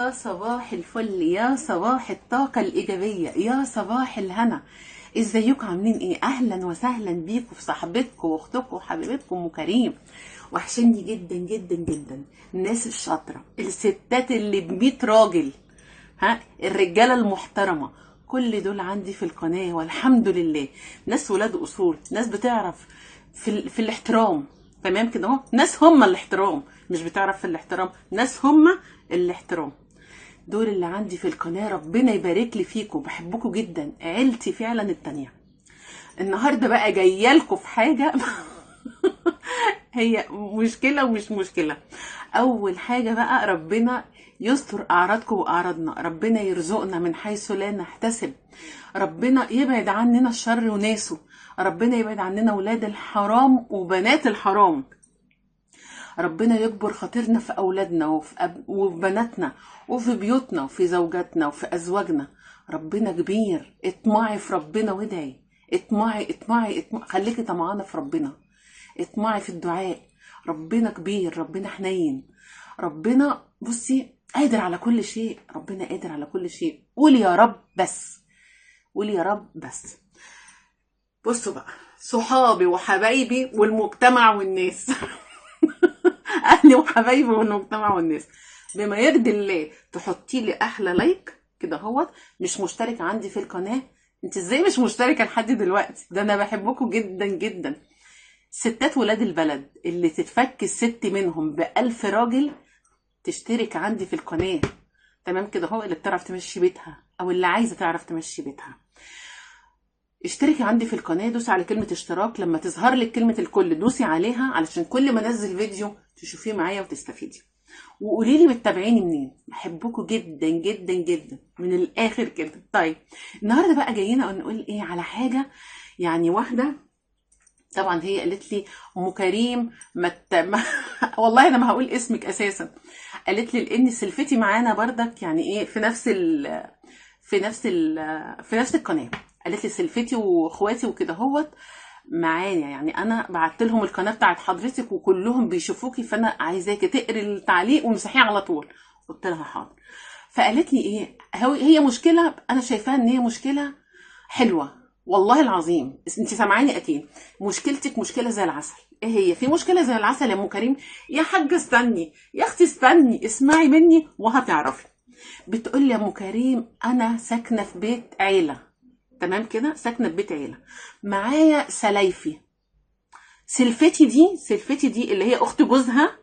يا صباح الفل، يا صباح الطاقة الإيجابية، يا صباح الهنا. ازيكم عاملين ايه؟ اهلا وسهلا بيكم في صاحبتكم واختكم وحبيبتكم ام كريم. وحشني جدا جدا جدا الناس الشاطرة، الستات اللي ب100 راجل، ها الرجالة المحترمة، كل دول عندي في القناة والحمد لله. ناس ولاد اصول، ناس بتعرف في الاحترام، تمام كده اهو. ناس هم الاحترام، مش بتعرف في الاحترام، ناس هم الاحترام. دول اللي عندي في القناة، ربنا يبارك لي فيكم، بحبكم جدا، عيلتي فعلا التانية. النهارده بقى جاية لكم في حاجة هي مشكلة ومش مشكلة. اول حاجة بقى، ربنا يستر اعراضكم واعراضنا، ربنا يرزقنا من حيث لا نحتسب، ربنا يبعد عننا الشر وناسه، ربنا يبعد عننا ولاد الحرام وبنات الحرام، ربنا يكبر خاطرنا في اولادنا وفي بناتنا وفي بيوتنا وفي زوجاتنا وفي ازواجنا. ربنا كبير، اطمعي في ربنا وادعي، اطمعي اطمعي اطمعي، خليكي طمعانه في ربنا، اطمعي في الدعاء. ربنا كبير، ربنا حنين، ربنا بصي قادر على كل شيء، ربنا قادر على كل شيء. قولي يا رب بس، قولي يا رب بس. بصوا بقى، صحابي وحبايبي والمجتمع والناس اهلي وحبايبي والمجتمع والناس، بما يرضي الله تحطي لي احلى like كده اهوت. مش مشترك عندي في القناة؟ انت ازاي مش مشتركة لحد دلوقتي؟ ده انا بحبكم جدا جدا. ستات ولاد البلد اللي تتفك الست منهم ب1000 راجل تشترك عندي في القناة، تمام كده اهو. اللي بتعرف تمشي بيتها او اللي عايزه تعرف تمشي بيتها، اشتركي عندي في القناة، دوسي على كلمة اشتراك، لما تظهر لك كلمة الكل دوسي عليها علشان كل ما انزل فيديو تشوفيه معايا وتستفيدي. وقولي لي بتتابعيني منين، بحبكم جدا جدا جدا من الاخر كده. طيب النهارده بقى جايين نقول ايه على حاجة، يعني واحدة طبعا هي قالت لي ام كريم ما والله انا ما هقول اسمك اساسا. قالت لي لان سلفتي معانا بردك، يعني ايه في نفس ال في نفس ال في نفس القناة. قالت لي سلفتي واخواتي وكده اهوت معايا، يعني انا بعت لهم القناة بتاعت حضرتك وكلهم بيشوفوكي، فانا عايزاكي تقري التعليق ومسحيه على طول. قلت لها حاضر. فقالت لي ايه هي مشكلة انا شايفاها ان هي مشكلة حلوة والله العظيم، انت سامعاني اكيد. مشكلتك مشكلة زي العسل. ايه هي؟ في مشكلة زي العسل يا ام كريم؟ يا حاجة استني، يا اختي استني، اسمعي مني وهتعرفي. بتقول لي يا ام كريم انا ساكنة في بيت عيله، تمام كده، ساكنة في بيت عيله، معايا سلايفي، سلفتي دي اللي هي اخت جوزها،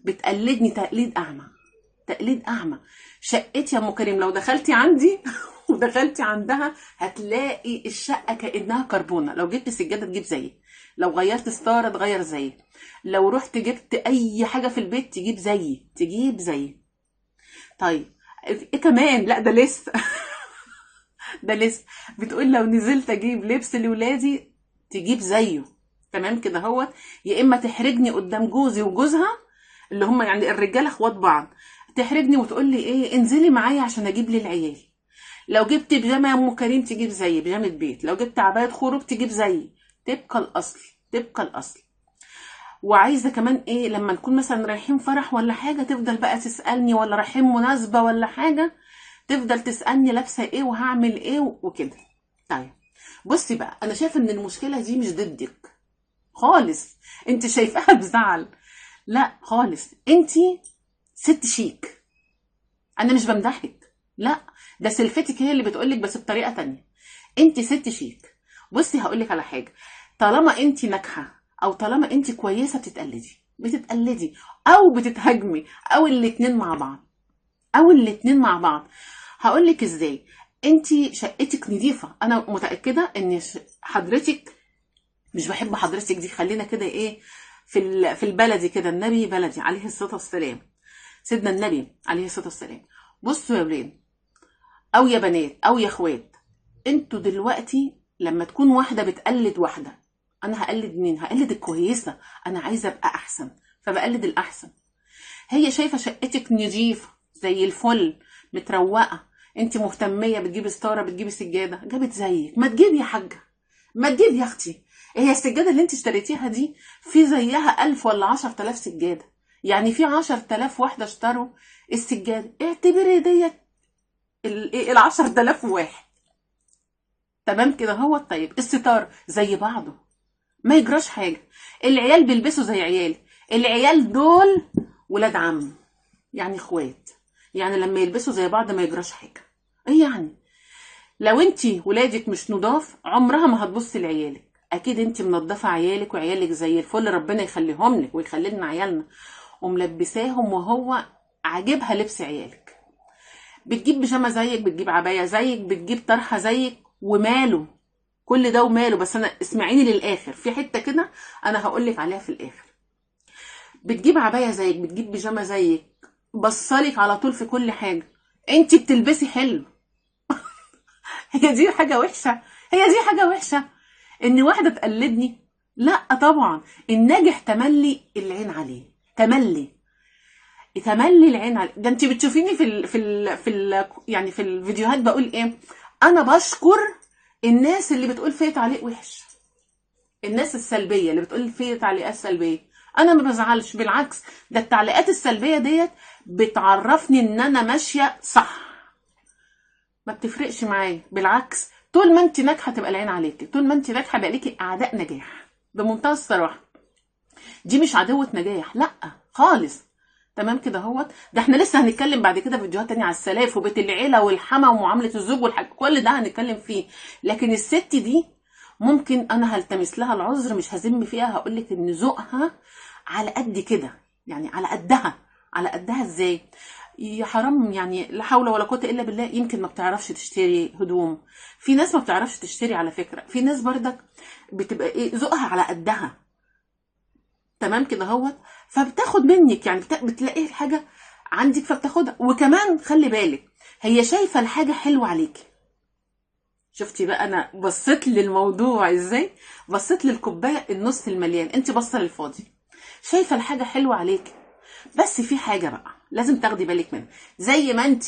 بتقلدني تقليد اعمى، تقليد اعمى. شقتي يا ام كريم لو دخلتي عندي ودخلتي عندها هتلاقي الشقة كانها كربونه، لو جبت سجادة تجيب زيي، لو غيرت ستارة تغير زيي، لو رحت جبت اي حاجة في البيت تجيب زيي، تجيب زيي. طيب ايه كمان؟ لا ده لسه ده لسه. بتقول لو نزلت اجيب لبس لولادي تجيب زيه، تمام كده اهوت. يا اما تحرجني قدام جوزي وجوزها اللي هم يعني الرجالة اخوات بعض، تحرجني وتقول لي ايه انزلي معايا عشان اجيب للعيال. لو جبت بيجامه يا ام كريم تجيب زيي، بيجامه بيت، لو جبت عباية خروج تجيب زيي، تبقى الاصل، تبقى الاصل. وعايزه كمان ايه، لما نكون مثلا رايحين فرح ولا حاجة تفضل بقى تسالني، ولا رايحين مناسبة ولا حاجة تفضل تسالني لابسه ايه وهعمل ايه وكده. طيب بصي بقى، انا شايفه ان المشكلة دي مش ضدك خالص، انت شايفاها بزعل، لا خالص، انت ست شيك، انا مش بمدحك، لا ده سلفتك هي اللي بتقولك بس بطريقة تانية. انت ست شيك. بصي هقولك على حاجة، طالما انت ناجحة او طالما انت كويسة بتتقلدي او بتتهاجمي او الاتنين مع بعض، او الاتنين مع بعض. هقولك ازاي. انت شقتك نظيفة، انا متاكدة ان حضرتك، مش بحب حضرتك دي، خلينا كده ايه في البلدي كده، النبي بلدي عليه الصلاة والسلام، سيدنا النبي عليه الصلاة والسلام. بصوا يا ولاد او يا بنات او يا اخوات، انتوا دلوقتي لما تكون واحدة بتقلد واحدة، انا هقلد مين؟ هقلد الكويسة، انا عايزه ابقى احسن فبقلد الاحسن. هي شايفه شقتك نظيفة زي الفل متروقه، انت مهتميه، بتجيبي ستارة، بتجيبي سجادة، جابت زيك. ما تجيب يا حاجة، ما تجيب يا اختي، هي السجادة اللي انت اشتريتيها دي في زيها 1000 ولا 10,000 سجادة، يعني في 10,000 واحدة اشتروا السجادة، اعتبري ديت ال 10,000 واحد. تمام كده هو. طيب الستار زي بعضه، ما يجراش حاجة. العيال بيلبسوا زي عيالي، العيال دول ولاد عم يعني اخوات، يعني لما يلبسوا زي بعض ما يجراش حاجة. ايه يعني لو انتي ولادك مش نضاف عمرها ما هتبص لعيالك. اكيد انتي منضفه عيالك وعيالك زي الفل، ربنا يخليهم لك ويخلي لنا عيالنا، وملبساهم وهو عاجبها لبس عيالك. بتجيب بيجامه زيك، بتجيب عباية زيك، بتجيب طرحه زيك، وماله كل ده وماله. بس انا اسمعيني للاخر، في حتة كده انا هقولك عليها في الاخر. بتجيب عباية زيك، بتجيب بيجامه زيك، بصلك على طول في كل حاجة، انتي بتلبسي حلو. هي دي حاجة وحشة؟ هي دي حاجة وحشة ان واحدة تقلدني؟ لا طبعا. الناجح تملي العين عليه، تملي العين عليه. ده انت بتشوفيني في ال في ال في ال يعني في الفيديوهات بقول ايه؟ انا بشكر الناس اللي بتقول فيا تعليق وحش، الناس السلبية اللي بتقول فيا تعليقات سلبية، انا ما بزعلش، بالعكس ده التعليقات السلبية ديت بتعرفني ان انا ماشية صح، ما بتفرقش معايا. بالعكس طول ما انت ناجحة تبقى العين عليكي، طول ما انت ناجحة بقى ليكي اعداء نجاح بمنتهى الصراحة. دي مش عدوه نجاح، لا خالص. تمام كده اهوت. ده احنا لسه هنتكلم بعد كده في فيديوهات تانية على السلاف وبيت العيلة والحما ومعامله الزوج والحاج، كل ده هنتكلم فيه. لكن الست دي ممكن انا هلتمس لها العذر، مش هذم فيها، هقول لك ان ذوقها على قد كده، يعني على قدها. على قدها ازاي يا حرام؟ يعني لا حول ولا قوة الا بالله. يمكن ما بتعرفش تشتري هدوم، في ناس ما بتعرفش تشتري على فكرة، في ناس بردك بتبقى ايه ذوقها على قدها. تمام كده اهوت. فبتاخد منك، يعني بتلاقي الحاجة عندك فبتاخدها. وكمان خلي بالك هي شايفه الحاجة حلوة عليكي. شفتي بقى انا بصيت للموضوع ازاي؟ بصيت للكوبايه النص المليان، انت باصة للفاضي. شايفه الحاجة حلوة عليكي، بس في حاجة بقى لازم تاخدي بالك منها. زي ما انت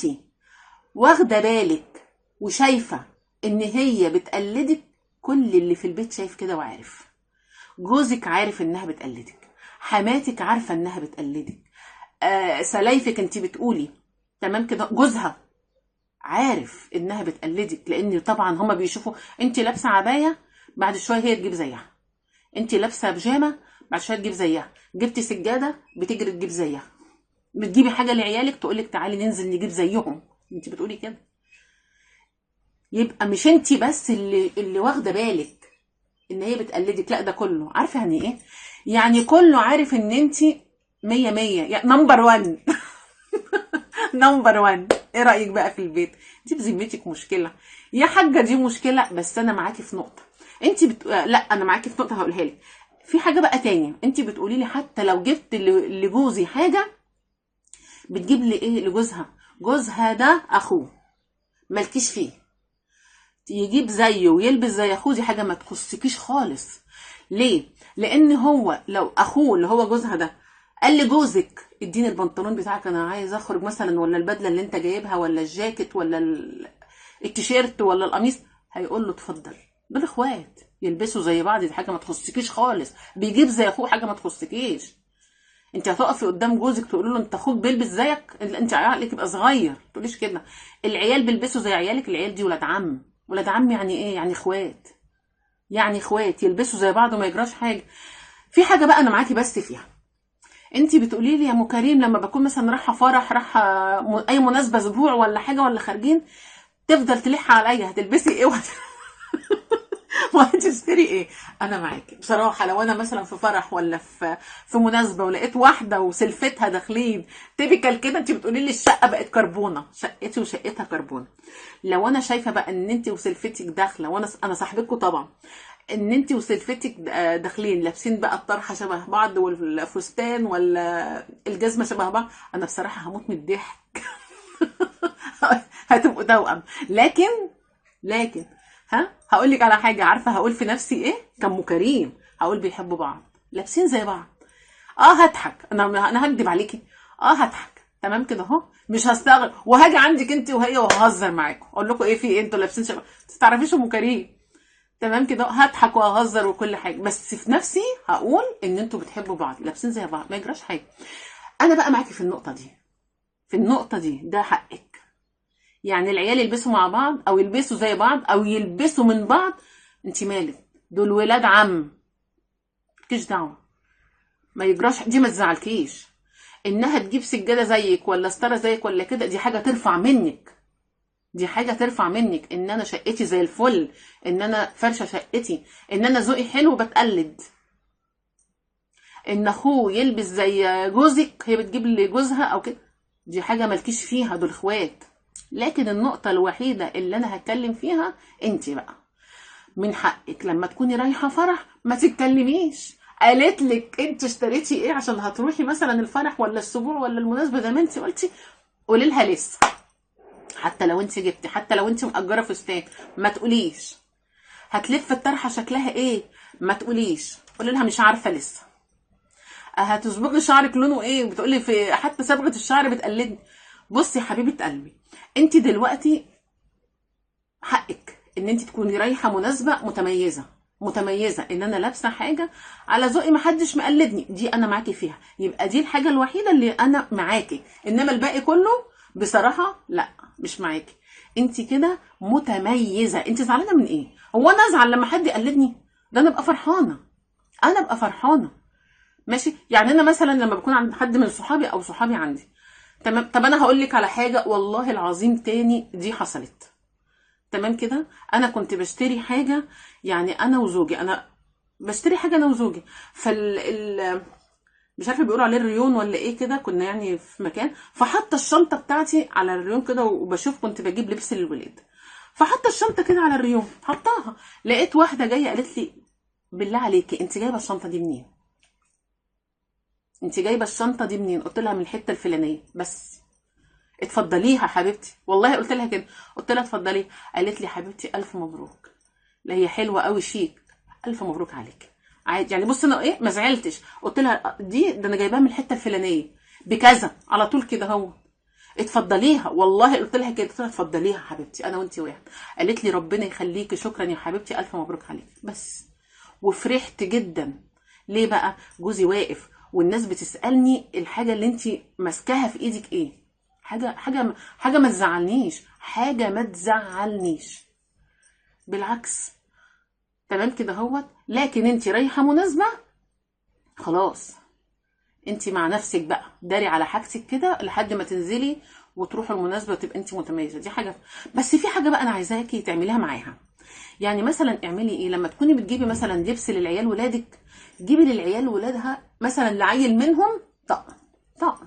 واخده بالك وشايفه ان هي بتقلدك، كل اللي في البيت شايف كده وعارف. جوزك عارف انها بتقلدك، حماتك عارفه انها بتقلدك، سلايفك انت بتقولي تمام كده، جوزها عارف انها بتقلدك، لان طبعا هما بيشوفوا انت لابسه عباية بعد شوية هي تجيب زيها، انت لابسه بيجامه بعد شوية تجيب زيها، جبتي سجادة بتجري تجيب زيها، بتجيبي حاجة لعيالك تقولك تعالي ننزل نجيب زيهم، انت بتقولي كده. يبقى مش انت بس اللي واخده بالك ان هي بتقلدك، لا ده كله عارفه يعني ايه؟ يعني كله عارف ان انت 100 100، يعني number 1. number 1. ايه رايك بقى في البيت دي؟ بذمتك مشكلة يا حاجة؟ دي مشكلة. بس انا معاكي في نقطة، انت لا انا معاكي في نقطة هقولها لك. في حاجة بقى تاني، انت بتقولي لي حتى لو جبت لجوزي حاجة بتجيب لي ايه لجوزها؟ جوزها ده اخوه مالكيش فيه، يجيب زيه ويلبس زي اخوه، دي حاجة ما تخصكيش خالص. ليه؟ لان هو لو اخوه اللي هو جوزها ده قال لجوزك اديني البنطلون بتاعك انا عايز اخرج مثلا، ولا البدلة اللي انت جايبها، ولا الجاكيت، ولا التيشيرت، ولا القميص، هيقول له اتفضل. دول اخوات يلبسوا زي بعض، دي حاجة ما تخصكيش خالص. بيجيب زي اخوه حاجة ما تخصكيش. انت هتقفي قدام جوزك تقول له انت اخوك بيلبس زيك؟ انت عقلك يبقى صغير، ما تقوليش كده. العيال بيلبسوا زي عيالك، العيال دي ولاد عم. ولاد عم يعني ايه؟ يعني اخوات، يعني اخوات يلبسوا زي بعض وما يجراش حاجة. في حاجة بقى انا معاكي بس فيها، انت بتقولي لي يا ام كريم لما بكون مثلا رايحة فرح، رايحة اي مناسبة اسبوع ولا حاجة، ولا خارجين، تفضل تلح عليا هتلبسي ايه وهتشتري ايه. انا معاكي بصراحة، لو انا مثلا في فرح ولا في مناسبة ولقيت واحدة وسلفتها داخلين typical كده، انت بتقولي لي الشقة بقت كربونه، شقتي وشقتها كربونه. لو انا شايفه بقى ان انت وسلفتك داخله، وانا انا صاحبتكم طبعا، ان انت وسلفتك داخلين لابسين بقى الطرحة شبه بعض والفستان ولا الجزمة شبه بعض، انا بصراحة هموت من الضحك. هتبقوا توأم. لكن ها هقول لك على حاجة، عارفه هقول في نفسي ايه؟ كم كريم هقول بيحبوا بعض، لابسين زي بعض. هضحك، انا هكدب عليكي، هضحك. تمام كده اهو، مش هستغرب، وهاجي عندك انت وهي وههزر معاكم، اقول لكم ايه في ايه انتوا لابسين شبه، ما تعرفيش ام كريم. تمام كده، هضحك وههزر وكل حاجة، بس في نفسي هقول ان انتوا بتحبوا بعض، لابسين زي بعض، ما يجراش حاجة. انا بقى معاكي في النقطة دي، في النقطة دي ده حقك. يعني العيال يلبسوا مع بعض او يلبسوا زي بعض او يلبسوا من بعض، انت مالك؟ دول ولاد عم، مالكيش دعوه، ما يجراش. دي ما تزعلكيش انها تجيب سجادة زيك ولا ستارة زيك ولا كده، دي حاجة ترفع منك، دي حاجة ترفع منك. ان انا شقتي زي الفل، ان انا فرشه شقتي، ان انا ذوقي حلو بتقلد، ان اخوه يلبس زي جوزك، هي بتجيب لجوزها او كده، دي حاجة مالكيش فيها، دول اخوات. لكن النقطة الوحيدة اللي انا هتكلم فيها، انت بقى من حقك لما تكوني رايحة فرح ما تتكلميش. قالت لك انت اشتريتي ايه عشان هتروحي مثلا الفرح ولا السبوع ولا المناسبة زي ما انت قلتي، قولي لها لسه. حتى لو انت جبتي، حتى لو انت مأجره فستان، ما تقوليش. هتلف الطرحة شكلها ايه، ما تقوليش، قولي لها مش عارفه لسه. هتصبغي شعرك لونه ايه، بتقولي في حتى صبغة الشعر بتقلدني. بصي يا حبيبه قلبي، انت دلوقتي حقك ان انت تكوني رايحة مناسبة متميزة، متميزة ان انا لابسه حاجة على ذوقي محدش مقلدني، دي انا معاكي فيها، يبقى دي الحاجة الوحيدة اللي انا معاكي. انما الباقي كله بصراحة لا، مش معاكي. انت كده متميزة. انت زعلانة من ايه؟ هو انا ازعل لما حد يقلدني؟ ده انا ابقى فرحانة، انا ابقى فرحانة. ماشي، يعني انا مثلا لما بكون عند حد من صحابي او صحابي عندي، تمام. طب انا هقول لك على حاجة والله العظيم تاني دي حصلت، تمام كده. انا كنت بشتري حاجة، يعني انا وزوجي، انا بشتري حاجة انا وزوجي، فال ال... مش عارفه بيقولوا عليه الريون ولا ايه كده، كنا يعني في مكان، فحط الشنطة بتاعتي على الريون كده، وبشوف كنت بجيب لبس للولاد، فحط الشنطة كده على الريون، حطاها، لقيت واحدة جاية قالت لي بالله عليكي انت جايبه الشنطة دي منين؟ انت جايبه الشنطة دي منين؟ قلت لها من الحتة الفلانية. بس اتفضليها حبيبتي، والله قلت لها كده، قلت لها اتفضلي. قالت لي حبيبتي الف مبروك، لا هي حلوة قوي شيك، الف مبروك عليك. عادي يعني، بص انا ايه، ما زعلتش، قلت لها دي ده انا جايباها من الحتة الفلانية بكذا، على طول كده اهو، اتفضليها. والله قلت لها كده، قلت لها اتفضليها حبيبتي، انا وانت واحد. قالت لي ربنا يخليكي، شكرا يا حبيبتي، الف مبروك عليك. بس وفرحت جدا. ليه بقى؟ جوزي واقف والناس بتسالني الحاجة اللي انت ماسكاها في ايدك ايه، حاجة حاجة حاجة ما تزعلنيش، حاجة ما تزعلنيش، بالعكس. تمام كده اهوت. لكن انت رايحة مناسبة خلاص، انت مع نفسك بقى، داري على حاجتك كده لحد ما تنزلي وتروحوا المناسبة وتبقى انت متميزة. دي حاجة. بس في حاجة بقى انا عايزاكي تعمليها معاها. يعني مثلا اعملي ايه لما تكوني بتجيبي مثلا لبس للعيال ولادك، جيبي للعيال ولادها مثلا لعيل منهم طقم، طقم،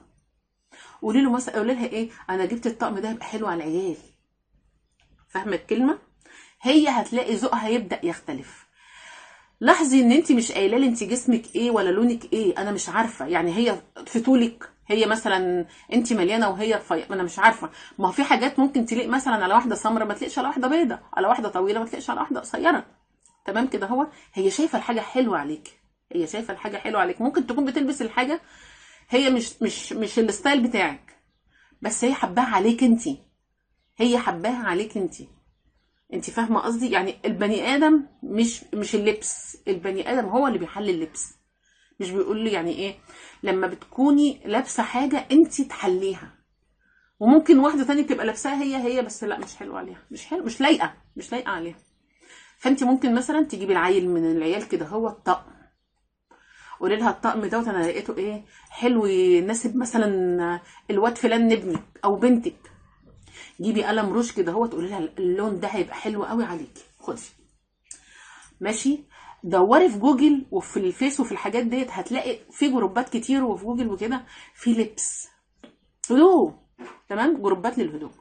قولي له مثلا، قولي لها ايه، انا جبت الطقم ده هيبقى حلو على العيال. فاهمه الكلمة؟ هي هتلاقي ذوقها يبدا يختلف. لاحظي ان انت مش قايله لي انت جسمك ايه ولا لونك ايه، انا مش عارفه. يعني هي في طولك، هي مثلا انت مليانة وهي رفيعة، ما انا مش عارفه. ما هو في حاجات ممكن تليق مثلا على واحدة سمراء ما تليقش على واحدة بيضة، على واحدة طويلة ما تليقش على واحدة قصيرة. تمام كده هو هي شايفه الحاجة حلوة عليك، هي شايفه الحاجة حلوة عليك. ممكن تكون بتلبس الحاجة هي مش مش مش ال style بتاعك، بس هي حباها عليك انت، هي حباها عليك انت. انت فاهمه قصدي؟ يعني البني ادم مش اللبس، البني ادم هو اللي بيحل اللبس. مش بيقول لي يعني ايه لما بتكوني لابسه حاجة انت تحليها، وممكن واحدة تانية تبقى لابساها هي هي بس لا مش حلوة عليها، مش حلو، مش لايقة، مش لايقة عليها. فانت ممكن مثلا تجيبي العيل من العيال كده هو الطقم، قولي لها الطقم دوت انا لقيته ايه حلو، يناسب مثلا الواد فلان ابنك او بنتك. جيبي قلم روج كده هو، تقولي لها اللون ده هيبقى حلو قوي عليكي، خدي. ماشي، دوري في جوجل وفي الفيس وفي الحاجات ديت، هتلاقي في جروبات كتير وفي جوجل وكده في لبس هدوم، تمام، جروبات للهدوم.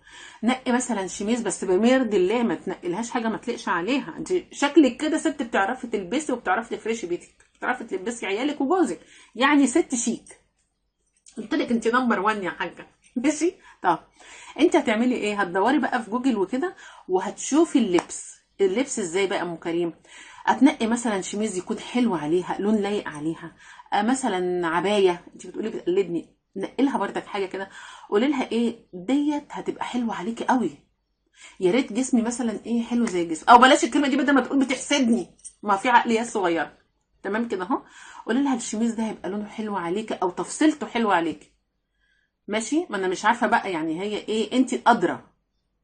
نقي مثلا شميز بس بمرضي الله، ما تنقلهاش حاجة ما تليقش عليها. انت شكلك كده ست بتعرفي تلبسي وبتعرفي تفرشي بيتك، بتعرفي تلبسي عيالك وجوزك، يعني ست شيك. قلت لك انت number 1 يا حاجة. ماشي، طب انت هتعملي ايه؟ هتدوري بقى في جوجل وكده وهتشوفي اللبس. اللبس ازاي بقى يا ام كريم؟ هتنقي مثلا شميز يكون حلو عليها، لون لايق عليها، مثلا عباية، انت بتقولي بتقلدني، نقي لها بردك حاجة كده، قولي لها ايه ديت هتبقى حلوة عليكي قوي، يا ريت جسمي مثلا ايه حلو زي الجسم، او بلاش الكلمة دي بدل ما تقول بتحسدني، ما في عقليات صغيرة. تمام كده اهو، قولي لها الشميز ده هيبقى لونه حلو عليكي او تفصيلته حلوة عليكي. ماشي، ما انا مش عارفه بقى يعني هي ايه، انت الادرى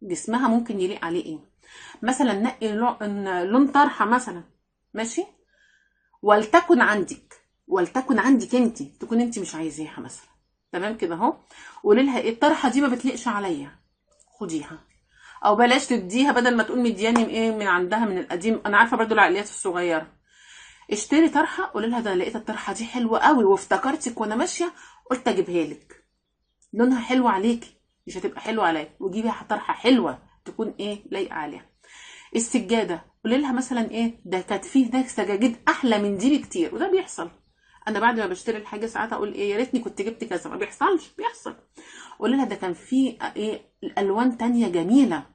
جسمها ممكن يليق عليه ايه. مثلا نقي لون طرحه مثلا، ماشي، ولتكن عندك انت، تكون انت مش عايزاها مثلا، تمام كده اهو. قولي لها ايه الطرحة دي ما بتليقش عليا، خديها، او بلاش تديها، بدل ما تقول مدياني ايه من عندها من القديم. انا عارفه برضو العقليات الصغيرة. اشتري طرحه، قولي لها ده انا لقيت الطرحة دي حلوة قوي وافتكرتك وانا ماشية قلت اجيبها لك، لونها حلو عليكي مش هتبقى حلوة عليا، وجيبي طرحه حلوة تكون ايه لايقة عليها. السجادة قولي لها مثلا ايه ده كانت فيه هناك سجاجيد احلى من دي بكتير، وده بيحصل. انا بعد ما بشتري الحاجة ساعات اقول ايه يا ريتني كنت جبت كذا، ما بيحصلش، بيحصل. قولي لها ده كان فيه ايه الالوان تانية جميلة.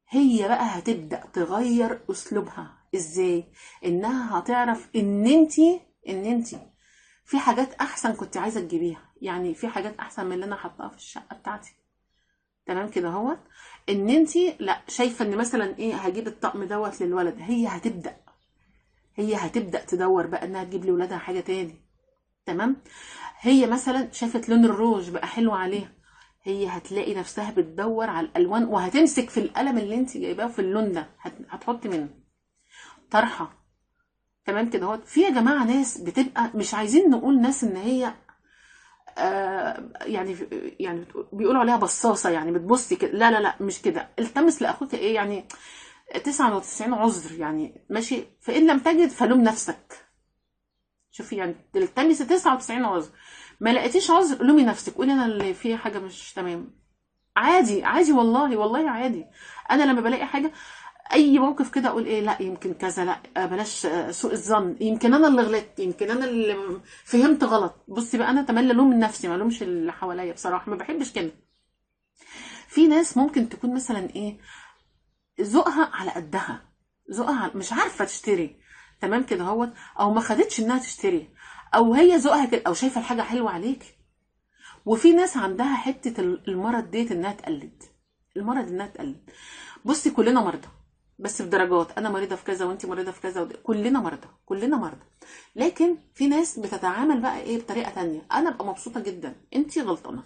هي بقى هتبدا تغير اسلوبها ازاي، انها هتعرف ان انتي في حاجات احسن كنت عايزه تجيبيها، يعني في حاجات احسن من اللي انا حطاها في الشقة بتاعتي، تمام كده اهوت. ان انتي لا شايفه ان مثلا ايه هجيب الطقم دوت للولد، هي هتبدا تدور بقى انها تجيب لولادها حاجة تاني، تمام. هي مثلا شافت لون الروج بقى حلو عليها، هي هتلاقي نفسها بتدور على الالوان، وهتمسك في القلم اللي انت جايباه في اللون ده هتحط منه طرحه، تمام كده اهوت. في يا جماعة ناس بتبقى مش عايزين نقول ناس ان هي يعني بيقولوا عليها بصاصه، يعني بتبصي كده، لا لا لا مش كده. التمس لاخوك ايه يعني 99 عذر يعني، ماشي، فان لم تجد فلوم نفسك. شوفي يعني تلتمسي 99 عذر، ما لقيتيش عذر لومي نفسك، قولي انا اللي في حاجة مش تمام. عادي عادي والله، والله عادي. انا لما بلاقي حاجة اي موقف كده اقول ايه لا يمكن كذا، لا بلاش سوء الظن، يمكن انا اللي غلطت، يمكن انا اللي فهمت غلط. بصي بقى انا تملي لوم من نفسي، ما لومش اللي حواليا بصراحة، ما بحبش كده. في ناس ممكن تكون مثلا ايه ذوقها على قدها، ذوقها مش عارفه تشتري، تمام كده اهوت، او ما خدتش انها تشتري، او هي ذوقها كده، او شايفه الحاجة حلوة عليك. وفي ناس عندها حتة المرض ديت انها تقلد، المرض انها تقلد. بصي كلنا مرضى بس في درجات، انا مريضه في كذا وانت مريضه في كذا، كلنا مرضى، كلنا مرضى. لكن في ناس بتتعامل بقى ايه بطريقة تانية. انا ابقى مبسوطة جدا، انت غلطانة،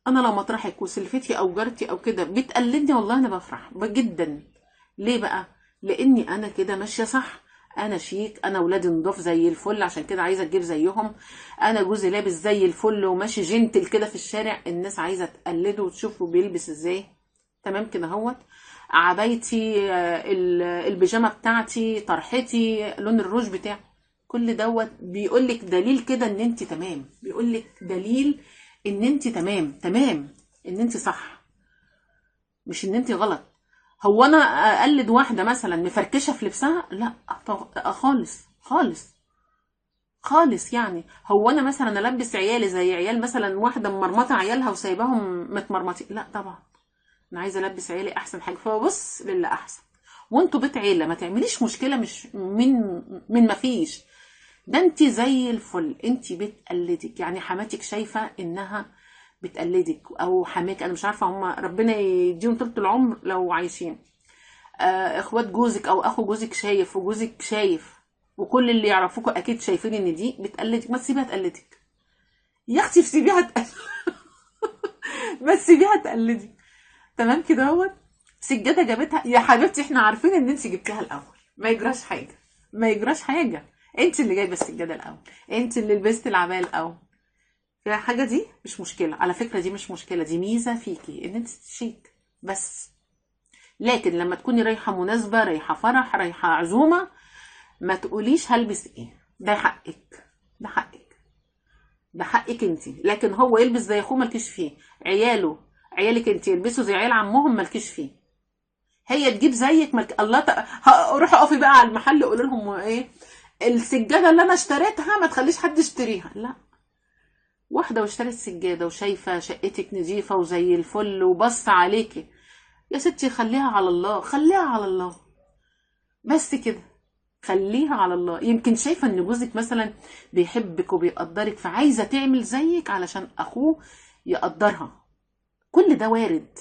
انا لو مطرحك وسلفتي او جارتي او كده بتقلدني والله انا بفرح جدا. ليه بقى؟ لاني انا كده ماشية صح، انا شيك، انا ولادي نضاف زي الفل عشان كده عايزه تجيب زيهم، انا جوزي لابس زي الفل وماشي جنتل كده في الشارع، الناس عايزه تقلده وتشوفه بيلبس ازاي، تمام كده اهوت. عبايتي، البيجامه بتاعتي، طرحتي، لون الروج بتاعي، كل دوت بيقولك دليل كده ان انت تمام، بيقولك دليل ان انت تمام، تمام ان انت صح، مش ان انت غلط. هو انا اقلد واحدة مثلا مفركشه في لبسها؟ لا خالص خالص خالص. يعني هو انا مثلا البس عيالي زي عيال مثلا واحدة ممرمطه عيالها وسايباهم متمرمطين؟ لا طبعا، انا عايزه البس عيالي احسن حاجة، فبص للي احسن. وانتوا بيت عيله، ما تعمليش مشكلة مش من ما فيش، ده انت زي الفل، انت بتقلدك. يعني حماتك شايفه انها بتقلدك، او حماك، انا مش عارفه هم ربنا يديهم طول العمر لو عايشين، اخوات جوزك او اخو جوزك شايف، وجوزك شايف، وكل اللي يعرفوكوا اكيد شايفين ان دي بتقلدك. ما تسيبيها تقلدك يا اختي، سيبيها تقلدك ما تسيبيها تقلدك، تمام كده اهوت. سجادة جابتها يا حبيبتي، احنا عارفين ان انت جبتيها الاول، ما يجراش حاجة، ما يجراش حاجة، انت اللي جايبه السجادة الاول، انت اللي لبست العباية الاول، الحاجة دي مش مشكلة على فكرة، دي مش مشكلة، دي ميزة فيكي ان انت شيك بس. لكن لما تكوني رايحة مناسبة، رايحة فرح، رايحة عزومة، ما تقوليش هلبس ايه، ده حقك، ده حقك، ده حقك انت. لكن هو يلبس زي اخوه مالكيش فيه، عياله عيالك انت يلبسوا زي عيال عمهم مالكيش فيه، هي تجيب زيك مالك. الله روحي اقفي بقى على المحل قولي لهم ايه السجادة اللي انا اشتريتها، ما تخليش حد يشتريها. لا، واحدة واشترت سجادة وشايفه شقتك نظيفة وزي الفل وبص عليكي يا ستي، خليها على الله، خليها على الله بس كده، خليها على الله. يمكن شايفه ان جوزك مثلا بيحبك وبيقدرك، فعايزه تعمل زيك علشان اخوه يقدرها، كل ده وارد.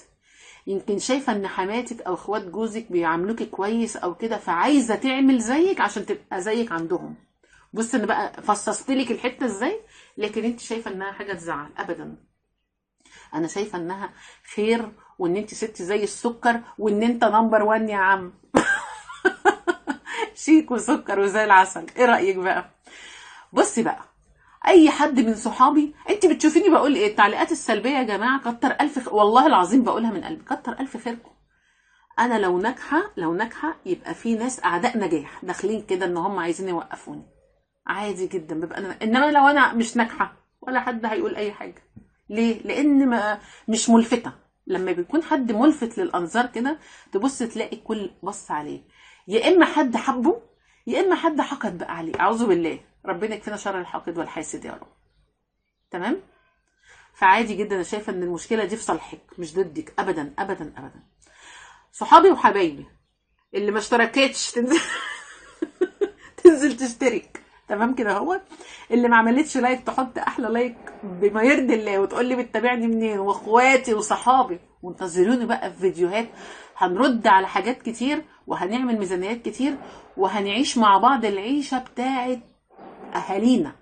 يمكن شايفه ان حماتك او اخوات جوزك بيعاملوكي كويس او كده، فعايزه تعمل زيك عشان تبقى زيك عندهم، بص انا بقى فصصت لك الحتة ازاي، لكن انت شايفه انها حاجة تزعل؟ ابدا، انا شايفه انها خير، وان انت ست زي السكر، وان انت number 1 يا عم. شيك وسكر وزي العسل. ايه رايك بقى؟ بصي بقى، اي حد من صحابي انت بتشوفيني بقول ايه التعليقات السلبية يا جماعة، كتر الف والله العظيم بقولها من قلبي، كتر الف خيركم. انا لو ناجحة، لو ناجحة يبقى في ناس اعداء نجاح داخلين كده ان هم عايزين يوقفوني، عادي جدا ببقى انا. انما لو انا مش ناجحة ولا حد هيقول اي حاجة. ليه؟ لان ما مش ملفته. لما بيكون حد ملفت للانظار كده تبص تلاقي الكل بص عليه، يا اما حد حبه يا اما حد حقد بقى عليه، اعوذ بالله، ربنا يكفينا شر الحاقد والحاسد يا رب. تمام؟ فعادي جدا، انا شايفه ان المشكلة دي في صالحك مش ضدك ابدا ابدا ابدا. صحابي وحبايبي اللي ما اشتركتش تنزل تنزل تشترك، تمام كده اهوت. اللي ما عملتش like تحط احلى like بما يرضي الله وتقول لي بتتابعني منين، واخواتي وصحابي، وانتظروني بقى في فيديوهات هنرد على حاجات كتير، وهنعمل ميزانيات كتير، وهنعيش مع بعض العيشة بتاعت اهالينا،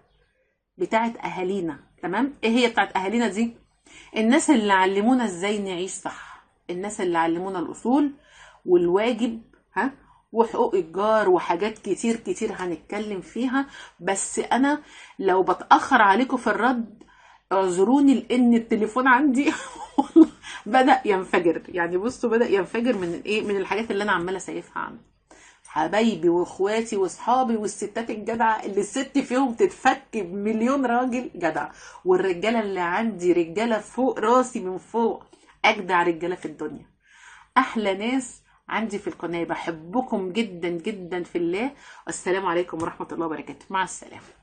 بتاعت اهالينا. تمام؟ ايه هي بتاعت اهالينا دي؟ الناس اللي علمونا ازاي نعيش صح، الناس اللي علمونا الاصول والواجب، ها، وحقوق الجار، وحاجات كتير كتير هنتكلم فيها. بس انا لو بتأخر عليكم في الرد اعذروني، لان التليفون عندي بدأ ينفجر، يعني بصوا بدأ ينفجر من ايه، من الحاجات اللي انا عماله اسيفها عنه. حبايبي واخواتي واصحابي والستات الجدعه اللي الست فيهم تتفك بمليون راجل جدع، والرجاله اللي عندي رجاله فوق راسي من فوق، اجدع رجاله في الدنيا، احلى ناس عندي في القناة. بحبكم جدا جدا في الله، والسلام عليكم ورحمة الله وبركاته، مع السلامة.